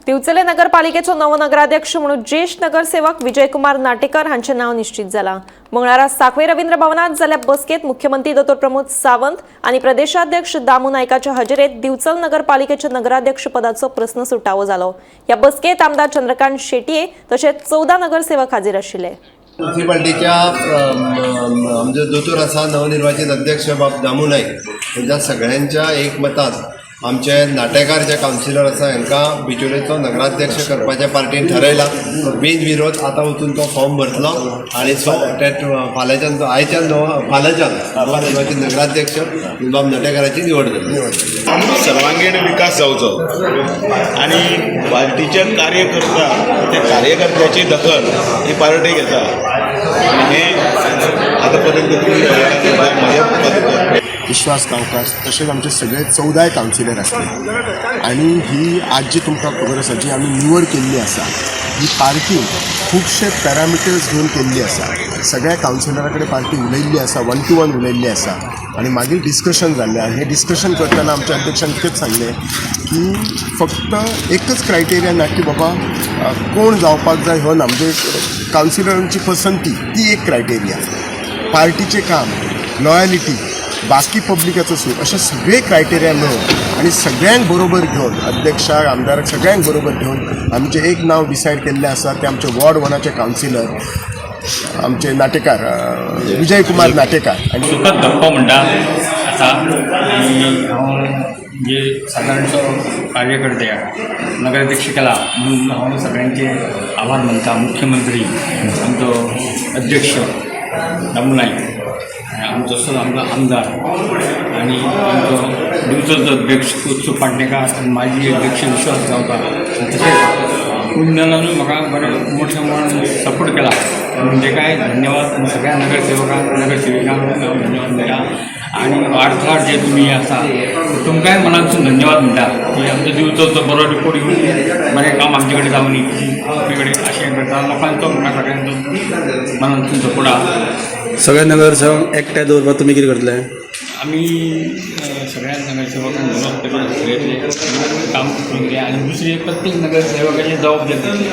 दिवचले नगरपालिकेचो नवो नगराध्यक्ष म्हणून ज्येष्ठ नगरसेवक विजयकुमार नाटेकर हांचें नांव निश्चित जालां. मंगळारा साखळे रवींद्र भवनात जाल्ल्या बसकेत मुख्यमंत्री दोतोर प्रमोद सावंत आनी प्रदेशाध्यक्ष दामू नायकाच्या हजेरेत दिवचल नगरपालिकेच्या नगराध्यक्ष पदाचो प्रस्न सुटावो जालो. ह्या बसकेत आमदार चंद्रकांत शेटये तशेंच 14 नगरसेवक हाजीर आशिल्ले. म्युनिसिपाल्टीच्या आमचे दोतोर आसा, नवनिर्वाचित अध्यक्ष बाब दामू नायक, हेंच्या सगळ्यांच्या एकमतान आमचे नाटेकार जे कावन्सिलर आसा, हांकां बिचोलेचो नगराध्यक्ष करपाचें पार्टीन ठरयलां. बिनविरोध आतां वचून तो फॉर्म भरतलो आनी सो ते फाल्यांच्यान तो आयच्यान नवो, फाल्यांच्यान नवनिर्वाचित नगराध्यक्ष बाब नाटेकाराची निवड जातली. सर्वांगीण विकास जावचो आनी पार्टीचे कार्यकर्ता, त्या कार्यकर्त्याची दखल ही पार्टी घेता आनी हें आतां पर्यंत म्हज्या विश्वास गांवकार, तशेंच आमचे सगळे 14 कावन्सिलर आसले आनी ही आज जी तुमकां खबर आसा, जी आमी निवड केल्ली आसा, ही पार्टी खुबशे पॅरामिटर्स घेवन केल्ली आसा. सगळ्या कावन्सिलरा कडेन पार्टी उलयल्ली आसा, वन टू वन उलयल्ली आसा आनी मागीर डिस्कशन जाल्लें. आनी हें डिस्कशन करतना आमच्या अध्यक्षान इतकेंच सांगलें की फक्त एकच क्रायटेरिया ना की बाबा कोण जावपाक जाय हो ना, म्हणजे कावन्सिलरांची पसंती ती एक क्रायटेरिया, पार्टीचें काम, लॉयलिटी, बाकी पब्लिकाचो सूर, अशे सगळे क्रायटेरिया मेळून आनी सगळ्यांक बरोबर घेवन, अध्यक्षाक, आमदाराक, सगळ्यांक बरोबर घेवन आमचें एक नांव डिसायड केल्लें आसा. तें आमचे वॉर्ड 1चे कावन्सिलर, आमचे नाटेकार, विजय कुमार नाटेकार आनी सुखद धक्को म्हणटा आसा. आनी हांव म्हणजे सादारणसो कार्यकर्ते नगराध्यक्ष केला म्हणून हांव सगळ्यांचे आभार मानता. मुख्यमंत्री, आमचो अध्यक्ष दामू नायक, आमचो आमचो आमदार आनी आमचो दिवचलचो अध्यक्ष उत्सू पाटणेकार आनी माजी अध्यक्ष विश्वास गांवकार, तशेंच कुंदनानूय म्हाका बरें मोठ्या प्रमाणात सपोर्ट केला म्हणून काय धन्यवाद. आनी सगळ्या नगरसेवकांक, नगरसेविकांक हांव धन्यवाद म्हणटा. आनी वार्ताहर जे तुमी आसा, तुमकांय मनातसून धन्यवाद म्हणटा की आमचो दिवचलचो बरो रिपोर्ट येवन बरें काम आमचे कडेन जावनी, तुमचे कडेन अशें करता. लोकांचो म्हाका सगळ्यांचो मनातसून सपोर्ट आहा. सगळे नगरसेवक एकठांय दवरपाक तुमी कितें करतले? आमी सगळ्या नगरसेवकांक घेवन सगळे काम करूंक जाय आनी दुसरी प्रत्येक नगरसेवकाची जबाबदारी.